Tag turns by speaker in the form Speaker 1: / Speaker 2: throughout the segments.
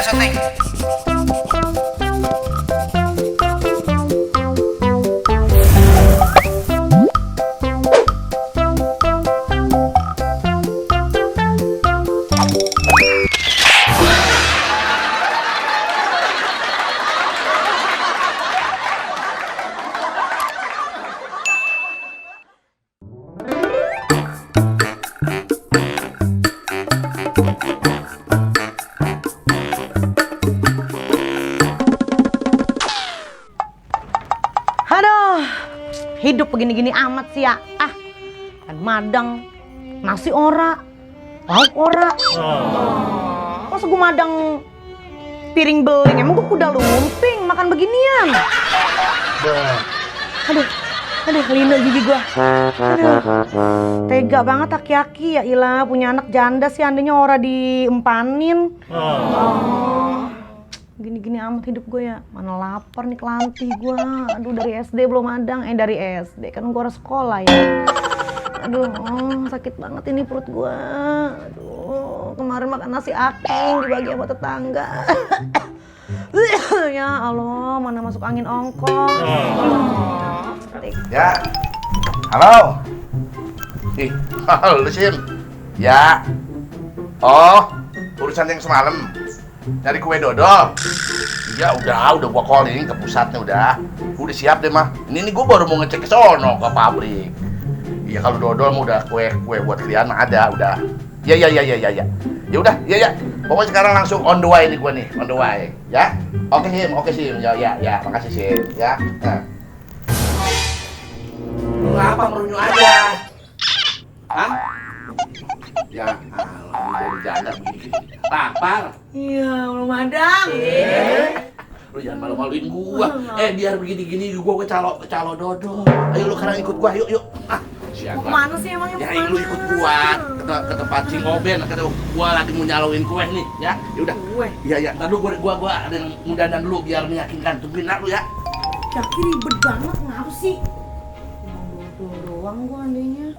Speaker 1: syuting.
Speaker 2: Aduh, hidup begini-gini amat sih ya. Kan madang, nasi ora, lauk ora. Masa gue madang piring beling, emang gue kuda lumping makan beginian. Aduh, lino gigi gue. Aduh, tega banget aki-aki ya ilah punya anak janda sih, andainya ora diempanin. Gini-gini amat hidup gue ya, mana lapar nih kelantih gue. Aduh, dari SD belum madang, dari SD kan gue harus sekolah ya. Aduh, sakit banget ini perut gue. Aduh, kemarin makan nasi aking dibagi sama tetangga. Ya Allah, mana masuk angin ongkong.
Speaker 3: Ya, halo. Ih, halo Sim. Ya. Oh, urusan yang semalam. Cari kue dodol. Ya udah gua calling ke pusatnya udah siap deh mah. Ini gua baru mau ngecek ke sono ke pabrik. Iya kalau dodol mah udah kue buat kalian ada udah. Ya. Ya udah, ya. Pokoknya sekarang langsung on the way nih gua nih, on the way. Ya. Oke Sim. Ya, makasih Sim, ya. Nah. Lu ngapa merunyuk aja? Hah? Ya, dari janda begini. Lapar.
Speaker 2: Iya, belum madang.
Speaker 3: Lu jangan malu-maluin gua. Biar begini-gini gua ke calo dodol. Ayo lu sekarang ikut gua, yuk.
Speaker 2: Mau kemana sih emangnya?
Speaker 3: Ya lu ikut gua ke tempat si Ngoben. Gua lagi mau nyaloin kue nih, ya. Ya udah. Iya. Entar dulu gua ada yang mau dandan dulu biar meyakinkan. Tungguin lu ya.
Speaker 2: Kaki ribet banget, ngapa sih? Dodol doang gua andainya.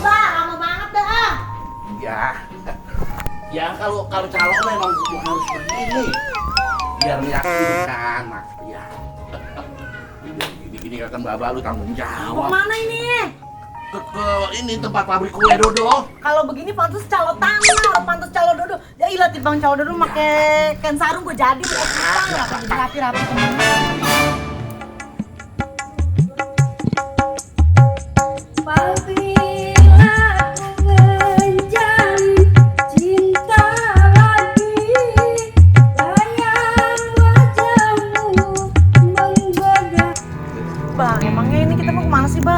Speaker 2: Lama banget dah.
Speaker 3: Ya kalau calo memang harus begini. Biar meyakinkan, Mas. Ya. Gini kan Mbak lu tanggung
Speaker 2: Mau
Speaker 3: jawab.
Speaker 2: kemana ini?
Speaker 3: Ke ini tempat pabrik kue dodol.
Speaker 2: Kalau begini pantas calo tanah, pantas calo dodo. Ya ilah timbang calo dodo pakai kain sarung gue jadi. Rapi-rapi temen.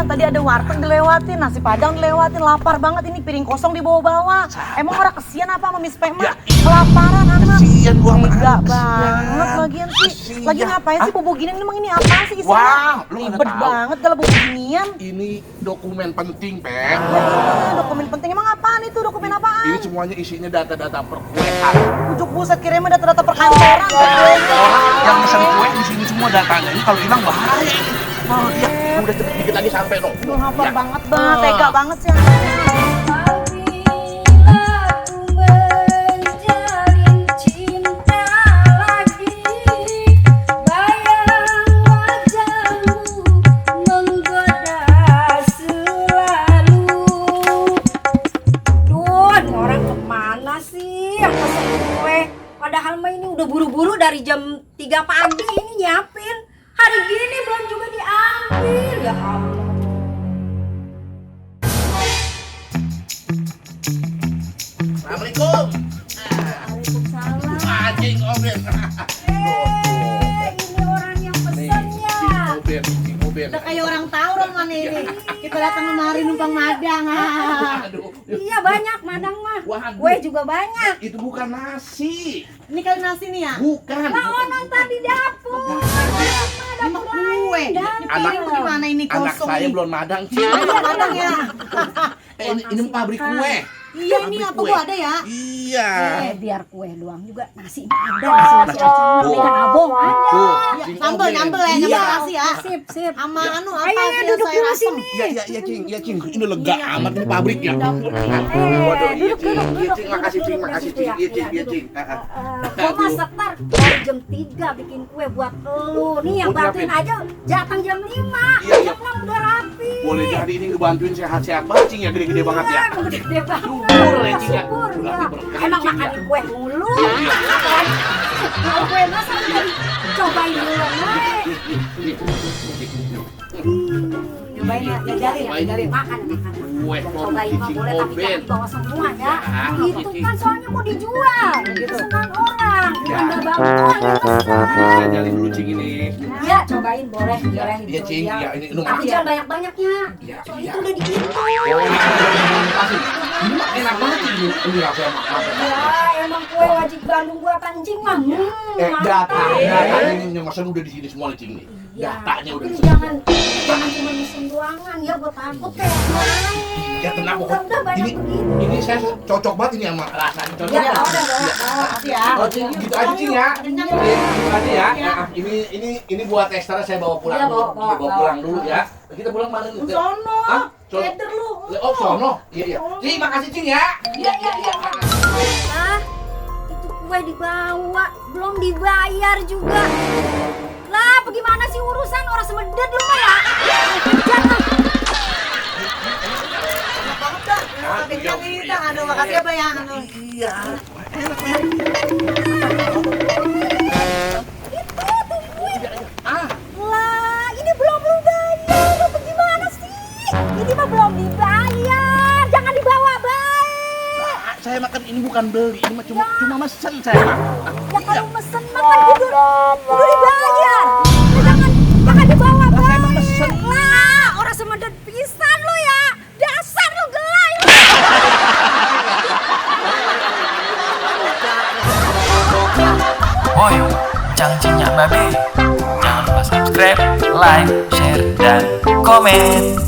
Speaker 2: Tadi ada warteg dilewatin, nasi padang dilewatin, lapar banget ini piring kosong dibawa-bawa. Emang orang kesian apa sama Miss Pema? Kelaparan anak.
Speaker 3: Kesian gua sama
Speaker 2: enggak banget lagian sih. Lagi ngapain sih bobo gini? Emang ini apa sih isinya?
Speaker 3: Wah, lu
Speaker 2: ribet banget kalau bobo ginian.
Speaker 3: Ini dokumen penting, Pem.
Speaker 2: Dokumen penting emang apaan itu? Dokumen apaan?
Speaker 3: Ini semuanya isinya data-data perkuean.
Speaker 2: Ujuk buset kirimnya data-data perkantoran.
Speaker 3: Orang yang mesen kue di sini semua datanya. Ini kalau hilang bahaya. Oh iya, udah cepet dikit lagi sampai no.
Speaker 2: Lu hafal banget banget, tega banget sih.
Speaker 4: Padahal mah ini udah buru-buru dari jam 3 pagi ini nyiapin. Hari gini belum juga diambil. Ya Allah.
Speaker 3: Assalamualaikum.
Speaker 4: Waalaikumsalam.
Speaker 3: Anjing Oben.
Speaker 4: Ini orang yang pesennya.
Speaker 3: Cing Oben.
Speaker 2: Udah kayak orang tahu roman ini. Kita datang kemari numpang madang.
Speaker 3: Aduh.
Speaker 4: Iya banyak madang mah.
Speaker 3: Waduh.
Speaker 4: Kue juga banyak.
Speaker 3: Itu bukan nasi.
Speaker 2: Ini kali nasi nih ya?
Speaker 3: Bukan.
Speaker 4: Lah onon tadi dapur.
Speaker 2: Ini mah kue.
Speaker 3: Anak
Speaker 2: gimana ini
Speaker 3: Anak
Speaker 2: kosong
Speaker 3: saya
Speaker 2: ini?
Speaker 3: belum madang.
Speaker 2: Belum madang ya?
Speaker 3: Ini pabrik kue.
Speaker 4: Iya ini apa gua ada ya?
Speaker 3: Iya.
Speaker 4: Biar kue doang juga nasi ada, nasi kacang ikan abong ada.
Speaker 2: Sambel nyambel ya, nyambel nasi ya.
Speaker 4: Sip.
Speaker 2: Sama anu apa
Speaker 4: Ayo
Speaker 2: sih
Speaker 4: duduk
Speaker 2: sayur
Speaker 4: dulu
Speaker 2: asem.
Speaker 4: sini.
Speaker 3: Iya, Cing. Iya, Cing. Ini lega amat ini pabriknya. Waduh, iya, Cing. Iya, Cing. Makasih, Cing. Iya, Cing.
Speaker 4: Gua mah setar dari jam 3 bikin kue buat lu. Nih yang bantuin aja datang jam 5.
Speaker 3: Iya.
Speaker 4: Jam 6 udah rapi.
Speaker 3: Boleh jadi ini ngebantuin sehat-sehat banget, Cing, ya gede-gede banget ya.
Speaker 4: Gede banget.
Speaker 3: Syukur ya, Cing, ya.
Speaker 4: Syukur,
Speaker 3: Berarti
Speaker 4: ya.
Speaker 3: berkah,
Speaker 4: Emang
Speaker 3: Cing, ya.
Speaker 4: makan kue mulu. Kalau kue masa dari cobain dulu, Nay. Cobain ya, jajarin. Makan.
Speaker 3: Kue
Speaker 4: Cobain mah
Speaker 3: Cing
Speaker 4: boleh tapi
Speaker 3: Oben.
Speaker 4: jangan bawa semua ya.
Speaker 3: Ya,
Speaker 4: Itu kan soalnya mau dijual. Senang orang.
Speaker 3: Ya.
Speaker 4: Bukan bang itu
Speaker 3: Saya jalin dulu, Cing, ini.
Speaker 4: Iya, cobain boleh.
Speaker 3: Iya, Cing. Ya, ini
Speaker 4: Tapi jangan banyak-banyaknya.
Speaker 3: Iya,
Speaker 4: Soalnya
Speaker 3: iya.
Speaker 4: itu udah dihitung.
Speaker 3: Oh, ini mah enak banget ini rasanya makan.
Speaker 4: Ya, emang kue wajib Bandung gua pancing mah.
Speaker 3: Datanya ini maksudnya udah di sini semua nih, Cing nih. Datanya udah di
Speaker 4: Tapi
Speaker 3: sini.
Speaker 4: jangan cuma mesen doangan ya, gua takut teh.
Speaker 3: Ya tenang
Speaker 4: Udah
Speaker 3: pokoknya.
Speaker 4: banyak begitu.
Speaker 3: Ini saya cocok banget ini sama rasanya cocok.
Speaker 4: Ya,
Speaker 3: ya.
Speaker 4: udah.
Speaker 2: Makasih ya.
Speaker 3: Oh, Cing, gitu aja, Cing, ya.
Speaker 2: Kenyang.
Speaker 3: Gitu aja ya. Nah, ini buat ekstra saya bawa pulang
Speaker 4: Iya,
Speaker 3: dulu.
Speaker 4: bawa.
Speaker 3: Bawa pulang dulu ya. Kita pulang mana nih?
Speaker 2: Sono.
Speaker 3: Hah? Sono.
Speaker 2: Keder lu.
Speaker 3: Oh, sono. Iya. Cing, makasih, Cing, ya. Iya.
Speaker 4: Ah, itu kue dibawa, belum dibayar juga. Lah, bagaimana sih urusan orang semedet lu mah ya? Kejar lah.
Speaker 2: Banget dah. Kenyang ini dah. Aduh, makasih ya, Bang ya. Aduh.
Speaker 3: Iya.
Speaker 4: Lah, ini belum lu bayar. Lu bagaimana sih? Ini mah belum dibayar. Jangan dibawa, baik.
Speaker 3: Saya makan ini bukan beli, ini mah cuma mesen saya.
Speaker 4: Ya kalau mesen makan kudu dibayar. Ya, jangan dibawa, baik. Lah, orang semedet pisan lu ya. Dasar lu gelai lu.
Speaker 1: Woi, cangcingnya babe. Jangan lupa subscribe, like, share, dan komen.